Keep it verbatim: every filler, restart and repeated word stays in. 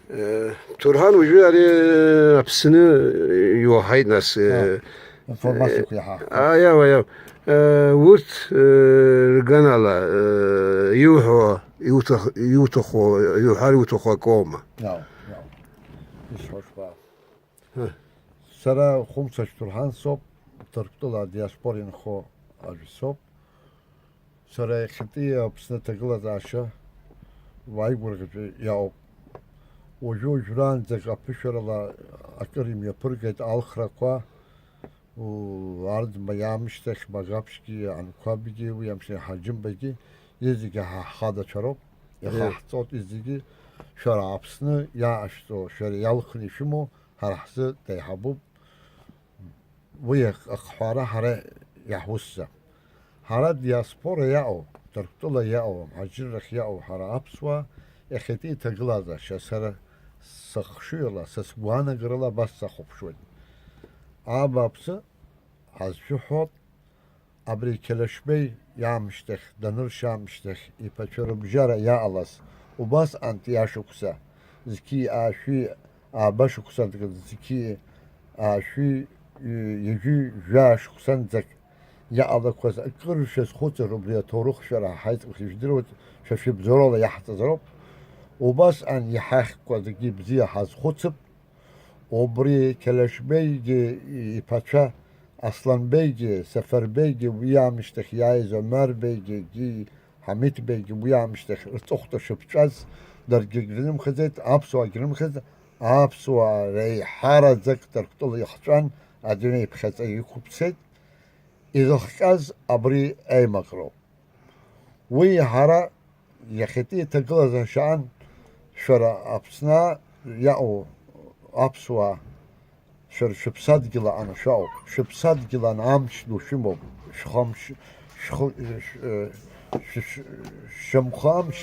Ҭорҳан уажәы ари Аԥсны иуаҳаит нас. Информациақәа иаҳа. Аиау, аиау. Урҭ рганала иуҳәо, иуҭаху, иуҳәар иуҭаху акоума? Иау, иау. Исҳәо шԥа? Сара Хәымца Ҭорҳан соуп, Ҭырқәтәыла адиаспора инхо аӡә соуп. Сара иахьатәи Аԥсны аҭагылазаашьа уааигәырӷьаҿы иаауп. Уажәы-уажәраанӡак аԥышәарала акыр имҩаԥыргеит алхрақәа, у, Арӡынба иаамышьҭахь Багаԥшьгьы, Анқәабгьы, уи амшын Ҳаџьымбагьы, зегьы ҳа ҳхадацәа роуп, иахьаҳҵоит зегьы, шәара Аԥсны иаашәҵо, шәара иалхны ишәымоу, ҳара ҳзы деиҳабуп. Уи ахҳәаара ҳара иаҳусӡам. Ҳара диаспора иаҟоу, Ҭырқәтәыла иаҟоу, Амҳаџьыррахь иаҟоу ҳара аԥсуаа, иахьатәи иҭагылазаашьа сара сыхшыҩла, са сгәаанагарала абас сахәаԥшуеит. Абааԥсы, ҳазшәыҳәоит, абри Қьалышбеи иаамышьҭахь, Даныршь аамышьҭахь иԥацәа рыбжьара иаҟалаз, убасҟантәи ашықәса, зқьи аашәи ааба шықәсанӡа, зқьи аашәи ҩажәи жәаа шықәсанӡак иаҟалақәаз акыр шәазхәыцыр, убри аҭоурых шәара ҳаиҵбахьа ижәдыруеит, шәа шәыбзоурала иаҳҵаз роуп. Убасҟан иҳахькәа зегьы бзиа ҳазхәыцып. Убри Қьалышбеигьы иԥацәа Асланбеигьы, Сафарбеигьы, уи аамышьҭахь иааиз Омарбеигьы, Ҳамиҭбеигьы, уи аамышьҭахь рҵыхәтәа шыԥҵәаз даргьы рымхаӡеит, аԥсуаагьы рымхаӡеит, аԥсуаа реиҳараӡак Ҭырқәтәыла ихҵәан, адунеи иԥхьаӡа иқәыԥсеит, изыхҟьаз абри аимакроуп. Уи ҳара иахьатәи иҭагылазаашьа аан, шәара Аԥсны иаҟоу аԥсуаа, шәара шәыԥсадгьыл аҟны шәаауп, шәыԥсадгьыл аҟны амч ду шәымоуп, шәхы амч, шәхы, шә-, шә-, шәымхы амч